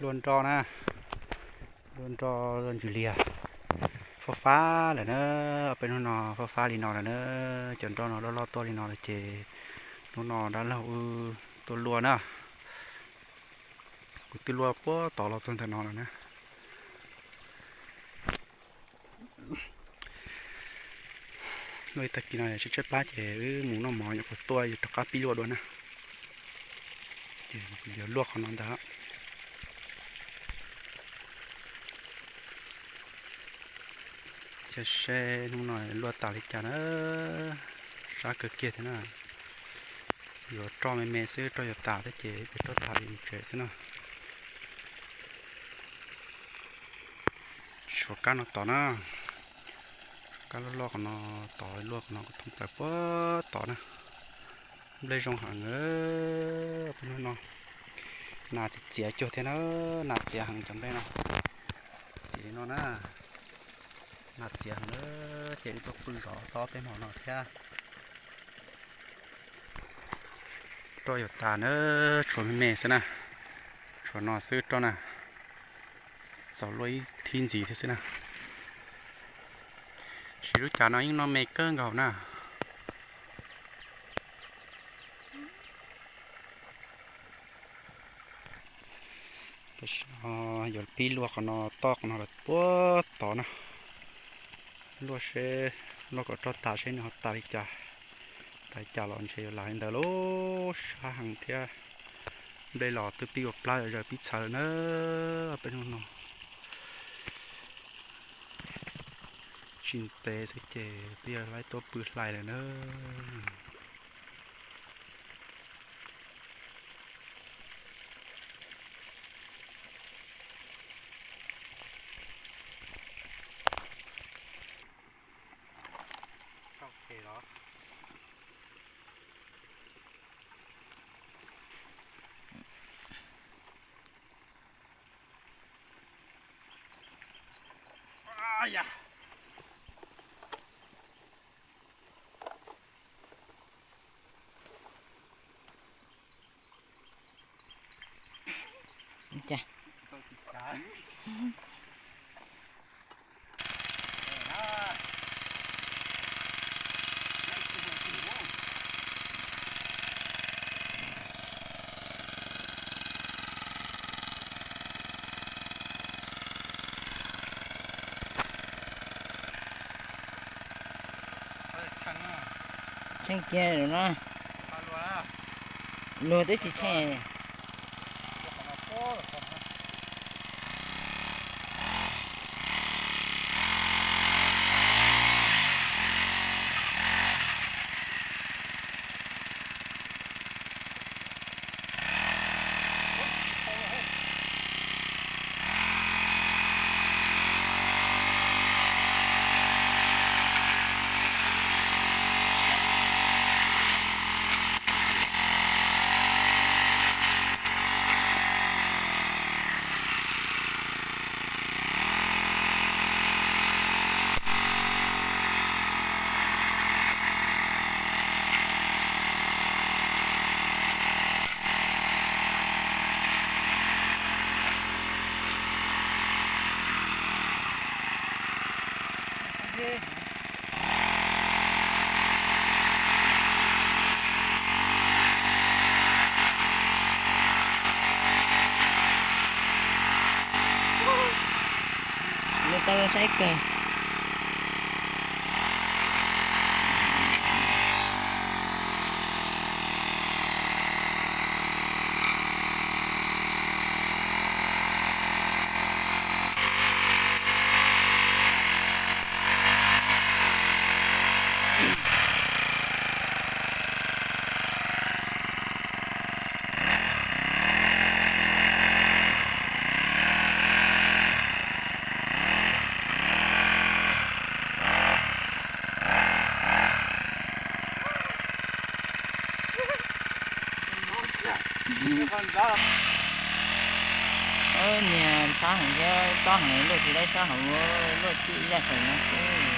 Luaj nroj na, luaj nroj ntsis liag, fab fab lawm na. Peb hnub no fab fab li no lawm na, cov nroj no loj loj tuaj li no lawm ces hnub no dab laug wb tuaj luaj na. Kuv twb luaj puag tod los txog ntawm no lawm na. Luaj ib tag kis no tshaib tshaib plab ces wb mus noj mov nyuam qhuav tuaj yuav rov qab pib luaj dua na. Ces yuav luaj qhov no ntag. Cia seb hnub no luaj tas li cas na. Sab kawg kiag thiab na. Yuav roj me me xwb, roj yuav tas thiab ces roj tas li mus tsev xwb na. Suav kab no tod na, suav kab loj loj qhov no tod, luaj qhov no thoob plaws puag tod na. Nplej zoo heev. Peb hnub no nas txiav txiav cuag thiab na, nas txiav heev cov nplej no. Txiav li no na, nas txiav heev na, ces wb tuaj pw zov tob peb hmo no thiab. Roj yuav tas na, tshuav me me xwb na, tshuav no xwb roj na, txaus luaj ib thib ntxiv thiab xwb na. Siv lub cav no yeej noj me kawg nkaus na. Tam sim no yuav pib luaj qhov no, toj qhov no lawm puag tod na. Luaj seb, luaj kom roj tas seb nws ho tas li cas. Tas li cas los ntshe yuav lam li ntawd lauj, sab heev thiab. Nplej los twb pib ua plab, zaws pib txhawv na. Peb hnub no tsis ntev xwb ces twb yog laib tuaj pw hlais lawm na. Tsheej kiag no, luag twb tsis tsheej. Lawv tau saib kawg. Niag ntxhab heev thiab tob heev, luaj tsis laib sab hauv, luaj tib zaj saum no xwb.